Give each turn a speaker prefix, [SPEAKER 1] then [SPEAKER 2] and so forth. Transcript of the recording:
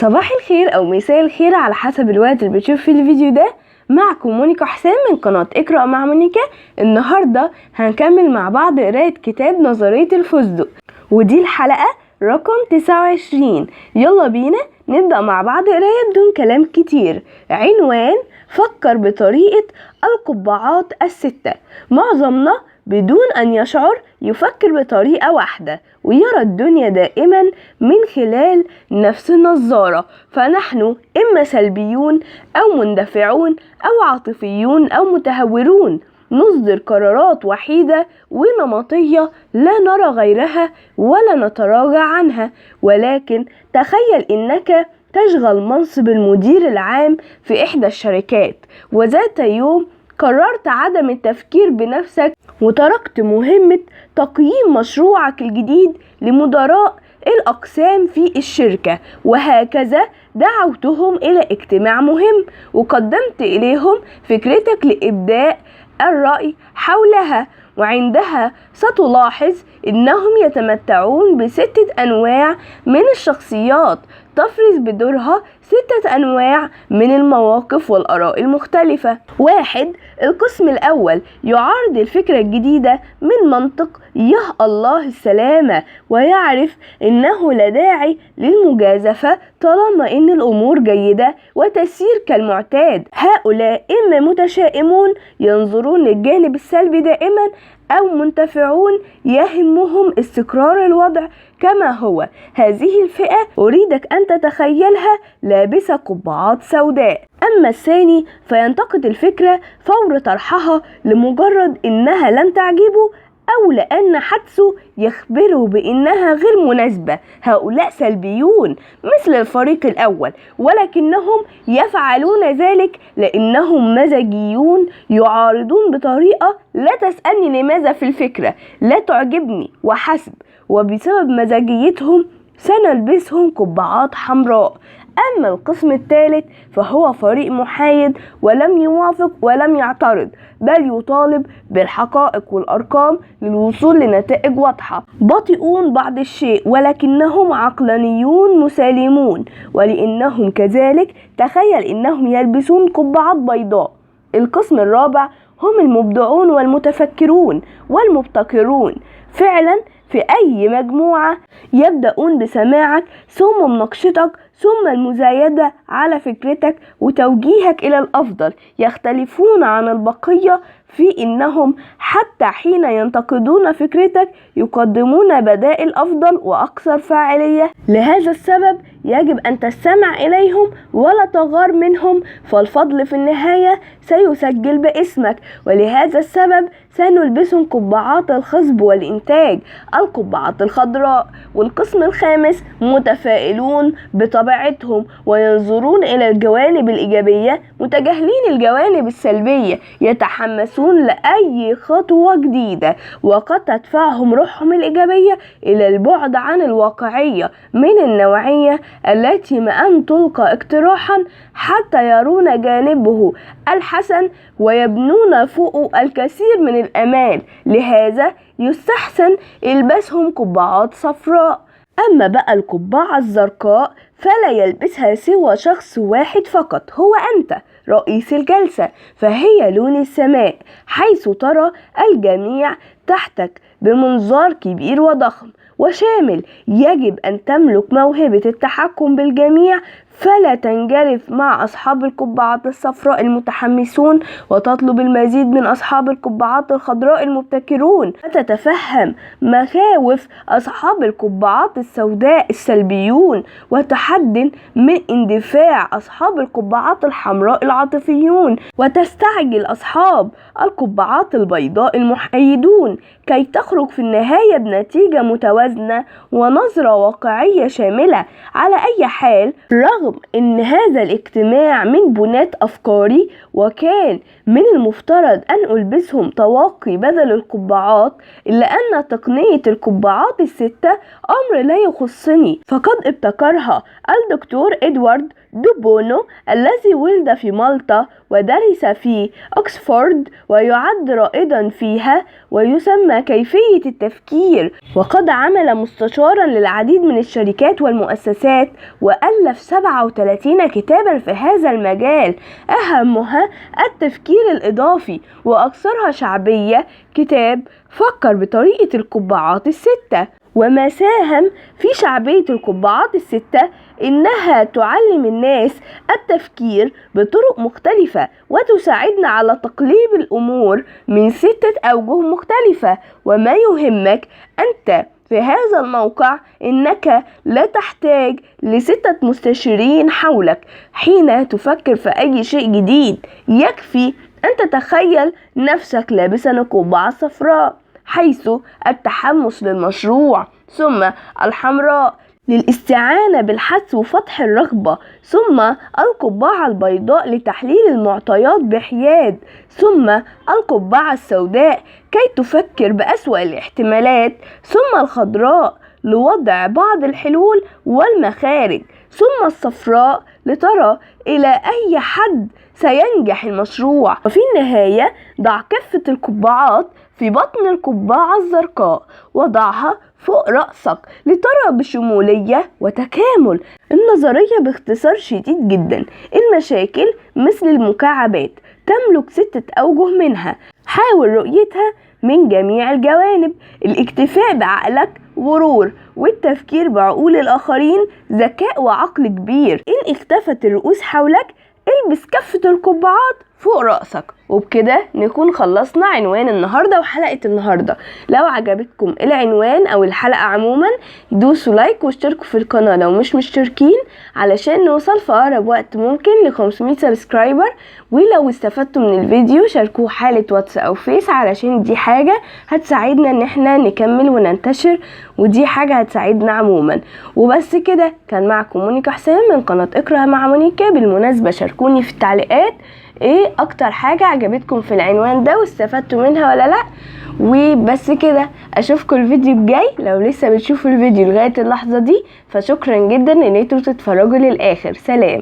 [SPEAKER 1] صباح الخير او مساء الخير على حسب الوقت اللي بتشوف فيه الفيديو ده. معكم مونيكا حسام من قناة اقرأ مع مونيكا. النهاردة هنكمل مع بعض قراية كتاب نظرية الفستق، ودي الحلقة رقم 29. يلا بينا نبدأ مع بعض قراية بدون كلام كتير. عنوان: فكر بطريقة القبعات الستة. معظمنا بدون أن يشعر يفكر بطريقة واحدة ويرى الدنيا دائما من خلال نفس النظارة، فنحن إما سلبيون أو مندفعون أو عاطفيون أو متهورون. نصدر قرارات وحيدة ونمطية لا نرى غيرها ولا نتراجع عنها. ولكن تخيل إنك تشغل منصب المدير العام في إحدى الشركات، وذات يوم قررت عدم التفكير بنفسك وتركت مهمة تقييم مشروعك الجديد لمدراء الأقسام في الشركة، وهكذا دعوتهم إلى اجتماع مهم وقدمت إليهم فكرتك لإبداء الرأي حولها. وعندها ستلاحظ أنهم يتمتعون بستة أنواع من الشخصيات تفرز بدورها 6 أنواع من المواقف والآراء المختلفة. 1. القسم الأول يعارض الفكرة الجديدة من منطق الله السلامة، ويعرف أنه لا داعي للمجازفة طالما أن الأمور جيدة وتسير كالمعتاد. هؤلاء إما متشائمون ينظرون للجانب السلبي دائما، أو منتفعون يهمهم استقرار الوضع كما هو. هذه الفئة أريدك أن تتخيلها لابسة قبعات سوداء. أما الثاني فينتقد الفكرة فور طرحها لمجرد إنها لم تعجبه أو لأن حدسه يخبره بأنها غير مناسبة. هؤلاء سلبيون مثل الفريق الأول، ولكنهم يفعلون ذلك لأنهم مزاجيون يعارضون بطريقة لا تسألني لماذا في الفكرة لا تعجبني وحسب، وبسبب مزاجيتهم سنلبسهم قبعات حمراء. أما القسم الثالث فهو فريق محايد ولم يوافق ولم يعترض، بل يطالب بالحقائق والأرقام للوصول لنتائج واضحة. بطيئون بعض الشيء ولكنهم عقلانيون مسالمون، ولأنهم كذلك تخيل إنهم يلبسون قبعات بيضاء. القسم الرابع هم المبدعون والمتفكرون والمبتكرون. فعلا في أي مجموعة يبدأون بسماعك ثم مناقشتك ثم المزايدة على فكرتك وتوجيهك إلى الأفضل. يختلفون عن البقية في إنهم حتى حين ينتقدون فكرتك يقدمون بدائل أفضل وأكثر فاعلية. لهذا السبب يجب أن تستمع إليهم ولا تغار منهم، فالفضل في النهاية سيسجل باسمك. ولهذا السبب سنلبسهم قبعات الخصب والإنتاج، القبعات الخضراء. والقسم الخامس متفائلون بطبيعتهم وينظرون إلى الجوانب الإيجابية متجاهلين الجوانب السلبية، يتحمسون لأي خطوة جديدة وقد تدفعهم روحهم الإيجابية إلى البعد عن الواقعية من النوعية التي ما أن تلقى اقتراحا حتى يرون جانبه الحسن ويبنون فوقه الكثير من الأمال. لهذا يستحسن إلباسهم قبعات صفراء. أما بقى القبعة الزرقاء فلا يلبسها سوى شخص واحد فقط، هو أنت رئيس الجلسة، فهي لون السماء حيث ترى الجميع تحتك بمنظار كبير وضخم وشامل. يجب أن تملك موهبة التحكم بالجميع، فلا تنجرف مع أصحاب القبعات الصفراء المتحمسون وتطلب المزيد من أصحاب القبعات الخضراء المبتكرون، وتتفهم مخاوف أصحاب القبعات السوداء السلبيون، وتحد من اندفاع أصحاب القبعات الحمراء العاطفيون، وتستعجل أصحاب القبعات البيضاء المحايدون كي تخرج في النهاية بنتيجة متوازنة ونظرة واقعية شاملة. على أي حال، رغم أن هذا الاجتماع من بنات أفكاري وكان من المفترض أن ألبسهم طواقي بدل القبعات، إلا أن تقنية القبعات الستة أمر لا يخصني، فقد ابتكرها الدكتور إدوارد دوبونو الذي ولد في مالطا ودرس في أكسفورد ويعد رائدا فيها ويسمى كيفية التفكير، وقد عمل مستشارا للعديد من الشركات والمؤسسات وألف 37 كتابا في هذا المجال، أهمها التفكير الإضافي وأكثرها شعبية كتاب فكر بطريقة القبعات الستة. وما ساهم في شعبية القبعات الستة إنها تعلم الناس التفكير بطرق مختلفة وتساعدنا على تقليب الأمور من 6 أوجه مختلفة. وما يهمك أنت في هذا الموقع إنك لا تحتاج ل6 مستشارين حولك حين تفكر في أي شيء جديد، يكفي أن تتخيل نفسك لابسا القبعة الصفراء حيث التحمس للمشروع، ثم الحمراء للاستعانة بالحث وفتح الرغبة، ثم القبعة البيضاء لتحليل المعطيات بحياد، ثم القبعة السوداء كي تفكر بأسوأ الاحتمالات، ثم الخضراء لوضع بعض الحلول والمخارج، ثم الصفراء لترى إلى أي حد سينجح المشروع. وفي النهاية ضع كافة القبعات في بطن القبعة الزرقاء وضعها فوق رأسك لترى بشمولية وتكامل. النظرية باختصار شديد جدا، المشاكل مثل المكعبات تملك 6 أوجه منها، حاول رؤيتها من جميع الجوانب. الاكتفاء بعقلك غرور، والتفكير بعقول الآخرين ذكاء وعقل كبير. إن اختفت الرؤوس حولك البس كافة القبعات فوق رأسك. وبكده نكون خلصنا عنوان النهاردة وحلقة النهاردة. لو عجبتكم العنوان او الحلقة عموما دوسوا لايك واشتركوا في القناة لو مش مشتركين علشان نوصل في اقرب وقت ممكن ل 500 سبسكرايبر. ولو استفدتوا من الفيديو شاركوه حالة واتس او فيس علشان دي حاجة هتساعدنا ان احنا نكمل وننتشر، ودي حاجة هتساعدنا عموما. وبس كده، كان معكم مونيكا حسام من قناة اقرأ مع مونيكا. بالمناسبة شاركوني في التعليقات ايه اكتر حاجة عجبتكم في العنوان ده واستفدتوا منها ولا لا. وبس كده، اشوفكم الفيديو الجاي. لو لسه بتشوفوا الفيديو لغاية اللحظة دي فشكرا جدا ان انتوا تتفرجوا للاخر. سلام.